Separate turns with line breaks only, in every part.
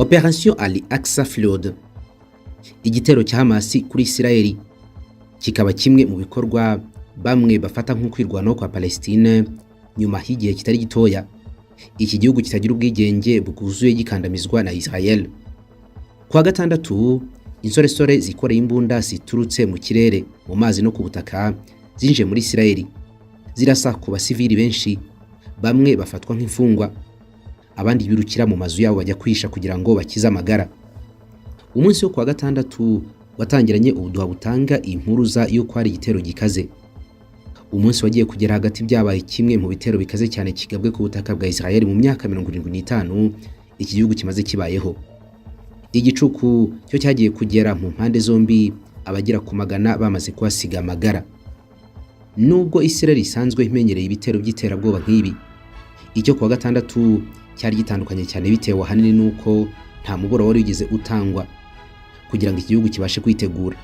Operation Al Aqsa Flood, igitero cya Hamas kuri Israel, kikaba kimwe mu bikorwa bamwe bafata nko kwirwanaho kwa Palestine nyuma y'igihe kitari gitoya iki gihugu kitagira ubwigenge bwuzuye, gikandamizwa na Israel. Kuwa gatandatu, insoresore zikoreye imbunda ziturutse mu kirere, mu mazi no ku butaka zinjiye muri Israel, zirasa ku basivili benshi. Bamwe bafatwa nk'imfungwa, abandi birukira mu mazu yabo bajya kwihisha kugira ngo bakize amagara. Umunsi wo kuwa gatandatu watangiranye ubuduha butanga impuruza y'uko hari igitero gikaze. Umunsi wagiye kugera hagati byabaye kimwe mu bitero bikaze cyane kigabwe ku butaka bwa Israel mu myaka 75 iki gihugu kimaze kibayeho. Igicuku cyo cyagiye kugera mu mpande zombi abagera ku magana bamaze kuhasiga amagara. Nubwo Israel isanzwe imenyereye ibitero by'iterabwoba nk'ibi, icyo kuwa gatandatu cyari gitandukanye cyane, bitewe ahanini n'uko nta muburo wari wigeze utangwa kugira ngo iki gihugu kibashe kwitegura.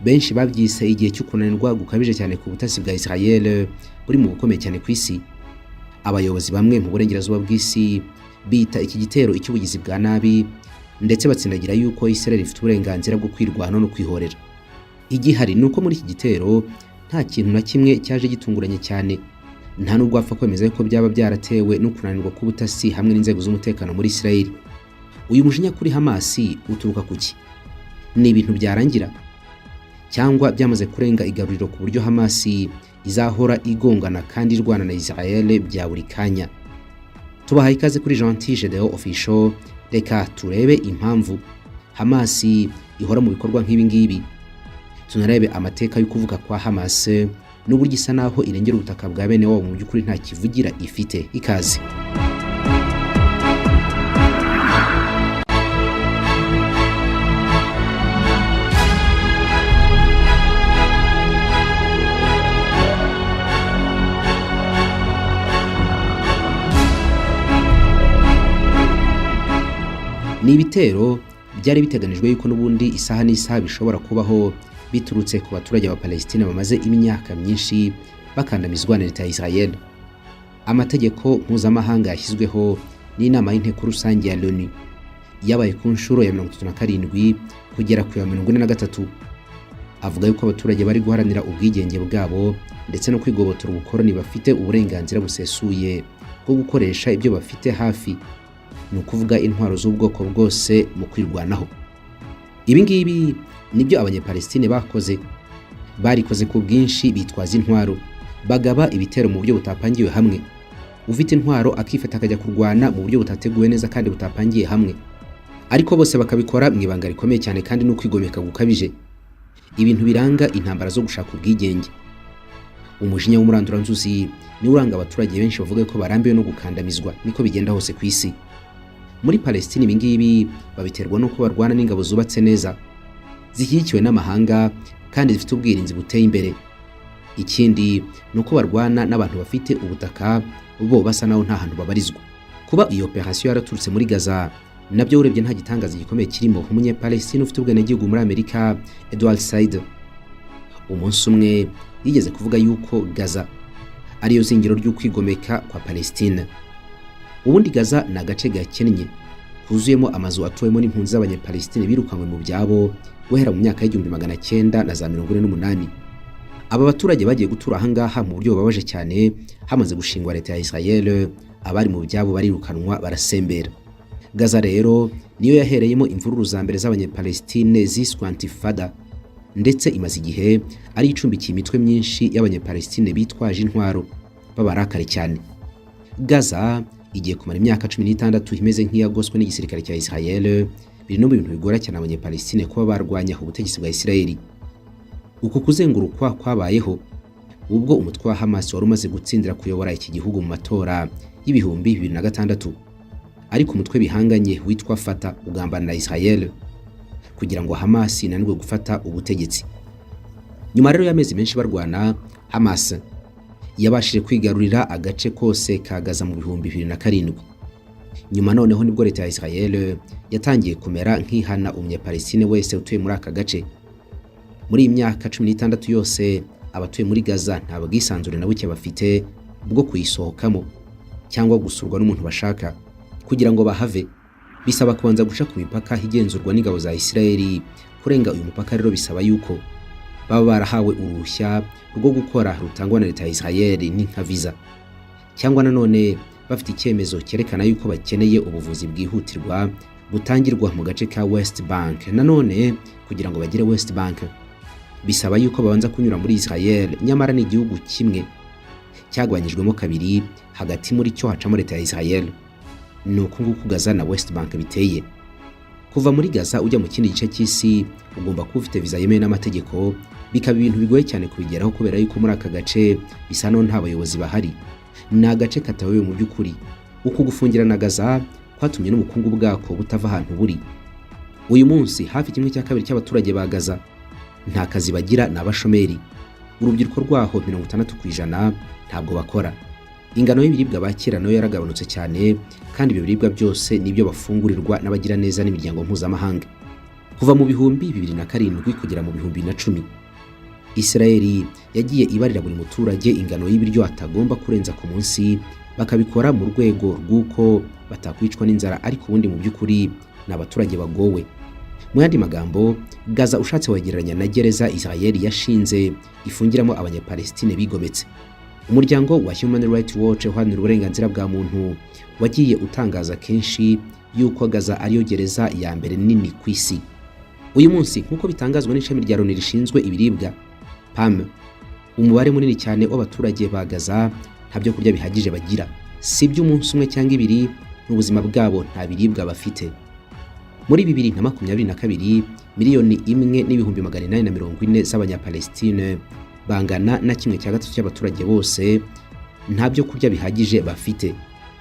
Benshi babyise igihe cyo kunanirwa gukabije cyane ku butasi bwa Israel buri mu bukomeye cyane ku isi. Abayobozi bamwe mu burengerazuba bw'isi bita iki gitero icy'ubugizi bwa nabi, ndetse batsindagira yuko Israel ifite uburenganzira bwo kwirwanaho no kwihorera. Igihari ni uko muri iki gitero nta kintu na kimwe cyaje gitunguranye cyane, nta nubwo wapfa kwemeza ko byaba byaratewe no kunanirwa k'ubutasi hamwe n'inzego z'umutekano muri Israel. Uyu mujinya kuri Hamas uturuka ku ki? Ni ibintu byarangira cyangwa byamaze kurenga igaruriro ku buryo Hamas izahora igongana kandi irwana na Israel bya buri kanya? Tubahaye ikaze kuri Gentil Gedeo Official. Reka turebe impamvu Hamas ihora mu bikorwa nk'ibi ngibi, tunarebe amateka yo kuvuga kwa Hamas n'uburyo isa naho irengera ubutaka bwa bene wabo, mu by'ukuri nta kivugira ifite. Ikaze. Ni ibitero byari biteganijwe yuko n'ubundi isaha n'isaha bishobora kubaho, biturutse ku baturage ba Palestine bamaze imyaka myinshi bakandamizwa na leta ya Israel. Amategeko mpuzamahanga yashyizweho n'inama y'inteko rusange ya Loni yabaye ku nshuro ya 37 kugera ku ya 43 avuga yuko abaturage bari guharanira ubwigenge bwabo ndetse no kwigobotora ubukoroni bafite uburenganzira busesuye bwo gukoresha ibyo bafite hafi, ni ukuvuga intwaro z'ubwoko bwose, mu kwirwanaho. Ibi ngibi nibyo Abanyapalestine bakoze. Barikoze ku bwinshi, bitwaza intwaro, bagaba ibitero mu buryo butapangiwe hamwe. Ufite intwaro akifata akajya kurwana mu buryo butateguwe neza kandi butapangiye hamwe, ariko bose bakabikora mu ibanga rikomeye cyane kandi n'ukwigomeka gukabije, ibintu biranga intambara zo gushaka ubwigenge. Umujinya w'umuranduranzuzi niwo uranga abaturage benshi bavuga ko barambiwe no gukandamizwa. Niko bigenda hose ku isi. Muri Palestine ibi ngibi babiterwa n'uko barwana n'ingabo zubatse neza, zishyigikiwe n'amahanga kandi zifite ubwirinzi buteye imbere. Ikindi ni uko barwana n'abantu bafite ubutaka, bo basa naho nta hantu babarizwa. Kuba iyo operation yaraturutse muri Gaza nabyo urebye nta gitangaza gikomeye kirimo. Umunyapalestine ufite ubwenegihugu muri Amerika, Edward Said, umunsi umwe yigeze kuvuga yuko Gaza ariyo zingiro ry'ukwigomeka kwa Palestine. Ubundi Gaza ni agace gakennye kuzuyemo amazu atuwemo n'impunzi z'Abanyapalestine birukanywe mu byabo guhera mu myaka y'1948. Aba baturage bagiye gutura ahangaha mu buryo bubabaje cyane hamaze gushingwa leta ya Israel. Abari mu byabo barirukanwa, barasembera. Gaza rero niyo yahereyemo imvururu za mbere z'Abanyapalestine ziswe Intifada, ndetse imaze igihe ari icumbikiye imitwe myinshi y'Abanyapalestine bitwaje intwaro b'abarakare cyane. Gaza igiye kumara imyaka 16 imeze nk'iyagoswe n'igisirikare cya Israel. Biri no mu bintu bigora cyane Abanyapalestine kuba barwanya ubutegetsi bwa Israel. Uku kuzengurukwa kwabayeho ubwo umutwe wa Hamas wari umaze gutsindira kuyobora iki gihugu mu matora y'2006, ariko umutwe bihanganye witwa Fatah ugambanira Israel kugira ngo Hamas inanirwe gufata ubutegetsi. Nyuma rero y'amezi menshi barwana, Hamas yabashije kwigarurira agace kose ka Gaza mu 2007. Nyuma noneho nibwo leta ya Israel yatangiye kumera nk'ihana Umunyapalestine wese utuye muri aka gace. Muri iyi myaka 16 yose, abatuye muri Gaza nta bwisanzure na buke bafite bwo kuyisohokamo cyangwa gusurwa n'umuntu bashaka. Kugira ngo bahave Bisaba kubanza guca ku mipaka igenzurwa n'ingabo za Israeli. Kurenga uyu mupaka rero bisaba yuko baba barahawe uruhushya rwo gukora rutangwa na leta ya Israel, ni nka visa, cyangwa nanone bafite icyemezo cyerekana yuko bakeneye ubuvuzi bwihutirwa butangirwa mu gace ka West Bank. Nanone kugira ngo bagere West Bank bisaba yuko babanza kunyura muri Israel, nyamara ni igihugu kimwe cyagabanyijwemo kabiri, hagati muri cyo hacamo leta ya Israel. Ni uku nguku Gaza na West Bank biteye. Kuva muri Gaza ujya mu kindi gice cy'isi ugomba kuba ufite viza yemewe n'amategeko, bikaba ibintu bigoye cyane kubigeraho kubera yuko muri aka gace bisa naho nta bayobozi bahari. Ni agace katayobowe mu by'ukuri. Uku gufungirana Gaza kwatumye n'ubukungu bwako butava ahantu buri. Uyu munsi hafi 1/2 cy'abaturage ba Gaza nta kazi bagira, ni abashomeri. Urubyiruko rwaho 60% ntabwo bakora. Ingano y'ibiribwa bakira nayo yaragabanutse cyane, kandi ibyo biribwa byose nibyo bafungurirwa n'abagiraneza n'imiryango mpuzamahanga. Kuva mu 2007 kugera mu 2010, Israeli yagiye ibarira buri muturage ingano y'ibiryo atagomba kurenza ku munsi, bakabikora mu rwego rw'uko batakwicwa n'inzara, ariko ubundi mu by'ukuri ni abaturage bagowe. Mu yandi magambo, Gaza ushatse wegeranya na gereza Israel yashinze ifungiramo Abanyapalestine bigometse. Umuryango wa Human Rights Watch uharanira uburenganzira bwa muntu wagiye utangaza kenshi yuko Gaza ariyo gereza ya mbere nini ku isi. Uyu munsi, nk'uko bitangazwa n'ishami rya Loni rishinzwe ibiribwa, PAM, umubare munini cyane w'abaturage ba Gaza nta byo kurya bihagije bagira, si iby'umunsi umwe cyangwa ibiri, n'ubuzima bwabo nta biribwa bafite. Muri 2022, 1,840,000 z'Abanyapalestine, bangana na 1/3 cy'abaturage bose, nta byo kurya bihagije bafite,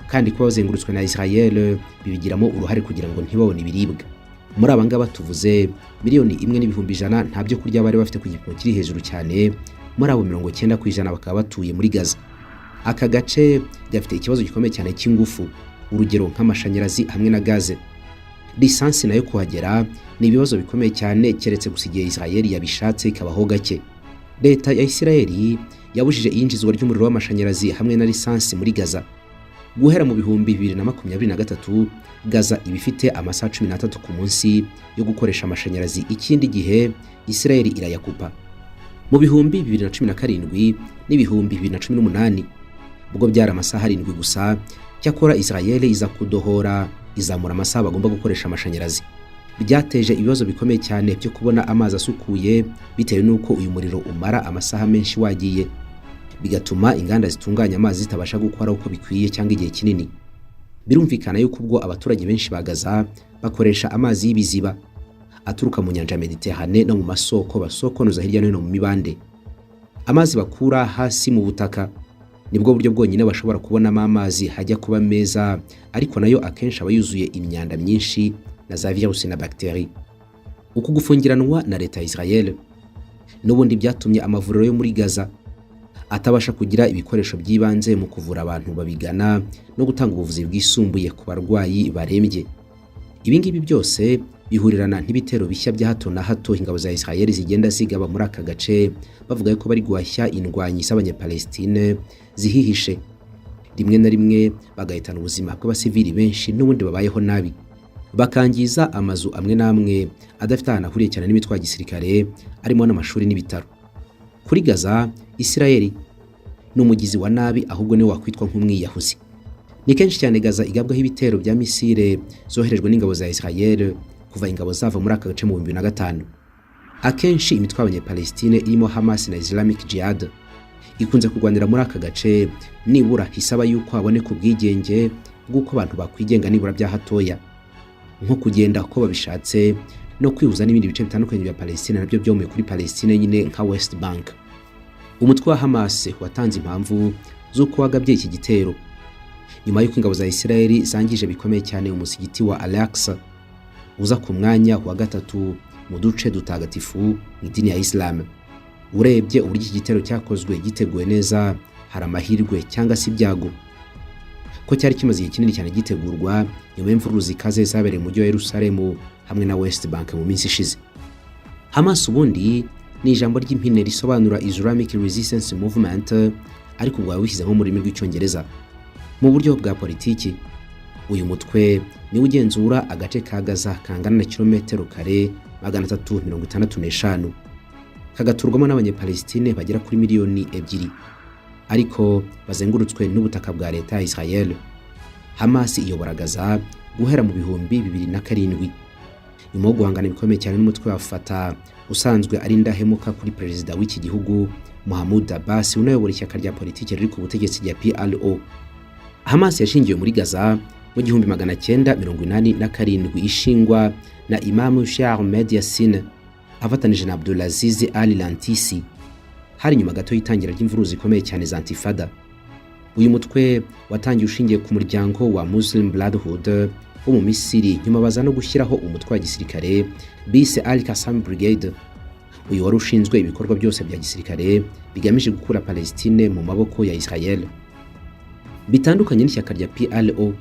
kandi kuba bazengurutswe na Israel bibigiramo uruhare kugira ngo ntibabone ibiribwa. Muri aba ngaba tuvuze, 1,100,000 nta byo kurya bari bafite ku gipimo kiri hejuru cyane. Muri abo, 90% bakaba batuye muri Gaza. Aka gace gafite ikibazo gikomeye cyane cy'ingufu, urugero nk'amashanyarazi hamwe na gaze. Lisansi nayo kuhagera ni ibibazo bikomeye cyane, keretse gusa igihe Israel yabishatse ikabaho gake. Leta ya Israel yabujije iyinjizwa ry'umuriro w'amashanyarazi hamwe na lisansi muri Gaza guhera mu 2023. Gaza iba ifite amasaha 13 ku munsi yo gukoresha amashanyarazi, ikindi gihe Israel irayakupa. Mu 2017 n'2018 ubwo byari amasaha 7 gusa. Cyakora Israel iza kudohora, izamura amasaha bagomba gukoresha amashanyarazi. Byateje ibibazo bikomeye cyane byo kubona amazi asukuye, bitewe n'uko uyu muriro umara amasaha menshi wagiye, bigatuma inganda zitunganya amazi zitabasha gukora uko bikwiye cyangwa igihe kinini. Birumvikana yuko ubwo abaturage benshi ba Gaza bakoresha amazi y'ibiziba aturuka mu nyanja ya Mediterane no mu masoko basokonoza hirya no hino mu mibande. Amazi bakura hasi mu butaka nibwo buryo bwonyine bashobora kubonamo amazi hajya kuba meza, ariko nayo akenshi aba yuzuye imyanda myinshi na za virusi na bagiteri. Uku gufungiranwa na leta ya Israel n'ubundi byatumye amavuriro yo muri Gaza atabasha kugira ibikoresho by'ibanze mu kuvura abantu babigana no gutanga ubuvuzi bwisumbuye ku barwayi barembye. Ibi ngibi byose bihurirana n'ibitero bishya bya hato na hato ingabo za Israel zigenda zigaba muri aka gace, bavuga ko bari guhashya indwanyi z'Abanyapalestine zihihishe, rimwe na rimwe bagahitana ubuzima bw'abasivili benshi n'ubundi babayeho nabi, bakangiza amazu amwe n'amwe adafite ahantu ahuriye cyane n'imitwe ya gisirikare, arimo n'amashuri n'ibitaro. Kuri Gaza, Israel ni umugizi wa nabi, ahubwo niwe wakwitwa nk'umwiyahuzi. Ni kenshi cyane Gaza igabwaho ibitero bya misile zoherejwe n'ingabo za Israel kuva ingabo zava muri aka gace mu 2005. Akenshi imitwe y'Abanyapalestine irimo Hamas na Islamic Jihad ikunze kurwanira muri aka gace, nibura isaba yuko haboneka ubwigenge bw'uko abantu bakwigenga nibura bya hatoya, nko kugenda uko babishatse no kwihuza n'ibindi bice bitandukanye bya Palestine nabyo byomeye kuri Palestine nyine, nka West Bank. Umutwe wa Hamas watanze impamvu z'uko wagabye iki gitero nyuma y'uko ingabo za Israel zangije bikomeye cyane umusigiti wa Al-Aqsa, uza ku mwanya wa gatatu mu duce dutagatifu mu idini ya Islam. Urebye uburyo iki gitero cyakozwe giteguwe neza, hari amahirwe cyangwa se ibyago ko cyari kimaze igihe kinini cyane gitegurwa nyuma y'imvururu zikaze zabereye mu mujyi wa Yerusalemu hamwe na West Bank mu minsi ishize. Hamas ubundi ni ijambo ry'impine risobanura Islamic Resistance Movement, ariko ubwo wishyize nko mu rurimi rw'Icyongereza. Mu buryo bwa politiki, Uyu mutwe niwo ugenzura agace ka Gaza kangana na kilometero kare 365, kagaturwamo n'Abanyapalestine bagera kuri miliyoni 2, ariko bazengurutswe n'ubutaka bwa leta ya Israel. Hamas iyobora Gaza guhera mu 2007, nyuma yo guhangana bikomeye cyane n'umutwe wa Fatah usanzwe ari indahemuka kuri perezida w'iki gihugu Mahmoud Abbas, unayobora ishyaka rya politiki riri ku butegetsi rya PLO. Hamas yashingiwe muri Gaza mu 1987, ishingwa na Imam Sheikh Ahmed Yassin afatanije na Abdulaziz Ali Rantisi. Hari nyuma gato y'itangira ry'imvururu zikomeye cyane za Intifada. Uyu mutwe watangiye ushingiye ku muryango wa Muslim Brotherhood wo mu Misiri, nyuma baza no gushyiraho umutwe wa gisirikare bise Al Qassam Brigade. Uyu wari ushinzwe ibikorwa byose bya gisirikare bigamije gukura Palestine mu maboko ya Israel. Bitandukanye n'ishyaka rya PLO,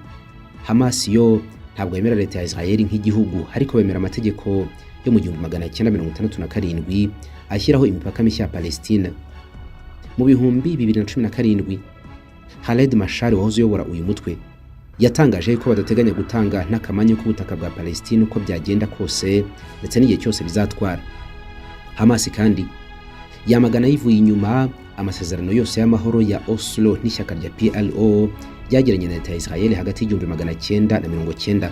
Hamas yo ntabwo yemera leta ya Israel nk'igihugu, ariko bemera amategeko yo mu 1967 ashyiraho imipaka mishya ya Palestine. Mu 2017, Khaled Mashal wahoze uyobora uyu mutwe yatangaje ko badateganya gutanga n'akamanyu k'ubutaka bwa Palestine uko byagenda kose ndetse n'igihe cyose bizatwara. Hamas kandi yamagana yivuye inyuma amasezerano yose y'amahoro ya Oslo n'ishyaka rya PLO ryagiranye na leta ya Israel hagati y'1990.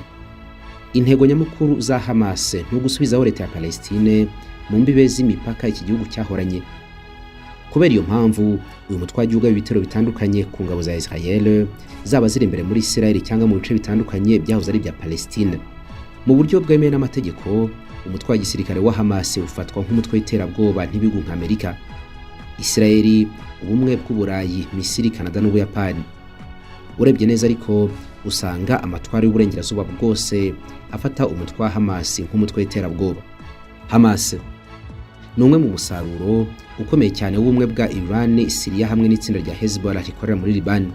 Intego nyamukuru za Hamas ni ugusubizaho leta ya Palestine mu mbibe z'imipaka iki gihugu cyahoranye. Kubera iyo mpamvu, uyu mutwe wagiye ugaba ibitero bitandukanye ku ngabo za Israel, zaba ziri imbere muri Israel cyangwa mu bice bitandukanye byahoze ari ibya Palestine. Mu buryo bwemewe n'amategeko, umutwe wa gisirikare wa Hamas ufatwa nk'umutwe w'iterabwoba n'ibihugu nka Amerika, Israel, Ubumwe bw'Uburayi, Misiri, Canada n'Ubuyapani. Urebye neza ariko, usanga amatwara y'uburengerazuba bwose afata umutwe wa Hamas nk'umutwe w'iterabwoba. Hamas ni umwe mu musaruro ukomeye cyane w'ubumwe bwa Iran, Syria hamwe n'itsinda rya Hezbollah rikorera muri Liban.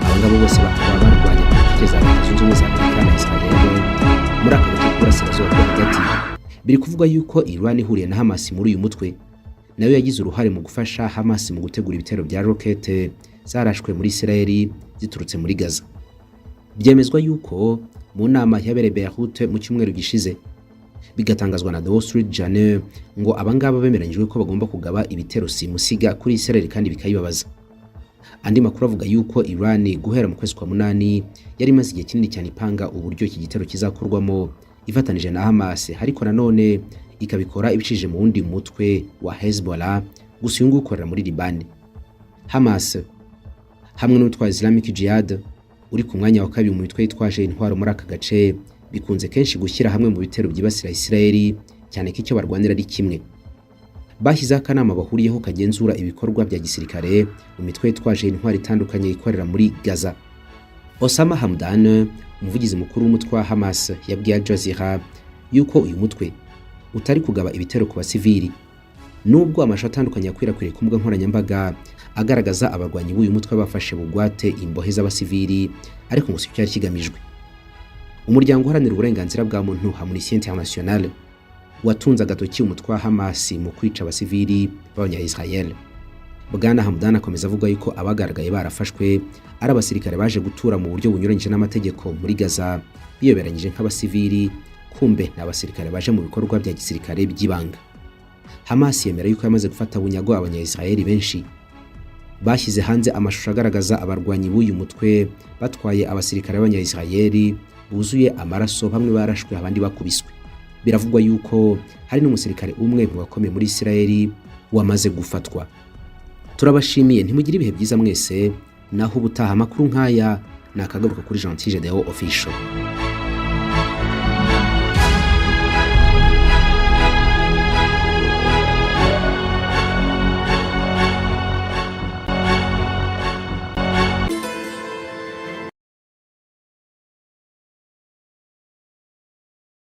Aba ngabo bose bakaba barwanya politiki za Leta Zunze Ubumwe za Amerika na Israel muri aka gace k'uburasirazuba bwo hagati. Biri kuvugwa yuko Iran ihuriye na Hamas muri uyu mutwe nayo yagize uruhare mu gufasha Hamas mu gutegura ibitero bya rokete zarashwe muri Israel ziturutse muri Gaza. Byemezwa yuko mu nama yabereye Beirut mu cyumweru gishize, bigatangazwa na The Wall Street Journal, ngo abangaba bemeranyijwe ko bagomba kugaba ibitero simusiga kuri Israel kandi bikayibabaza. Andi makuru avuga yuko Iran guhera mu kwezi kwa munani yari imaze igihe kinini cyane ipanga uburyo iki gitero kizakorwamo ifatanije na Hamas, ariko nanone ikabikora ibicishije mu wundi mutwe wa Hezbollah, gusa uyu nguyu ukorera muri Liban. Hamas hamwe n'umutwe wa Islamic Jihad uri ku mwanya wa kabiri mu mitwe yitwaje intwaro muri aka gace bikunze kenshi gushyira hamwe mu bitero byibasira Israel, cyane ko icyo barwanira ari kimwe. Bashyizeho akanama bahuriyeho kagenzura ibikorwa bya gisirikare mu mitwe yitwaje intwaro itandukanye ikorera muri Gaza. Osama Hamdan, umuvugizi mukuru w'umutwe wa Hamas, yabwiye Al Jazeera yuko uyu mutwe utari kugaba ibitero ku basivili, nubwo amashusho atandukanye yakwirakwiriye ku mbuga nkoranyambaga agaragaza abarwanyi b'uyu mutwe bafashe bugwate imbohe z'abasivili, ariko ngo si cyari kigamijwe. Umuryango uharanira uburenganzira bwa muntu Amnesty International watunze agatoki umutwe wa Hamas mu kwica abasivili b'Abanya-Israel. Bwana Hamdan akomeza avuga yuko abagaragaye barafashwe ari abasirikare baje gutura mu buryo bunyuranyije n'amategeko muri Gaza biyoberanyije nk'abasivili, kumbe ni abasirikare baje mu bikorwa bya gisirikare by'ibanga. Hamas yemera yuko yamaze gufata bunyago Abanya-Israel benshi. Bashyize hanze amashusho agaragaza abarwanyi b'uyu mutwe batwaye abasirikare b'Abanya-Israel buzuye amaraso, bamwe barashwe, abandi bakubiswe. Biravugwa yuko hari n'umusirikare umwe mu bakomeye muri Israel wamaze gufatwa. Turabashimiye, ntimugire ibihe byiza mwese, naho ubutaha. Amakuru nk'aya ni akagaruka kuri Gentil Gedeon Official.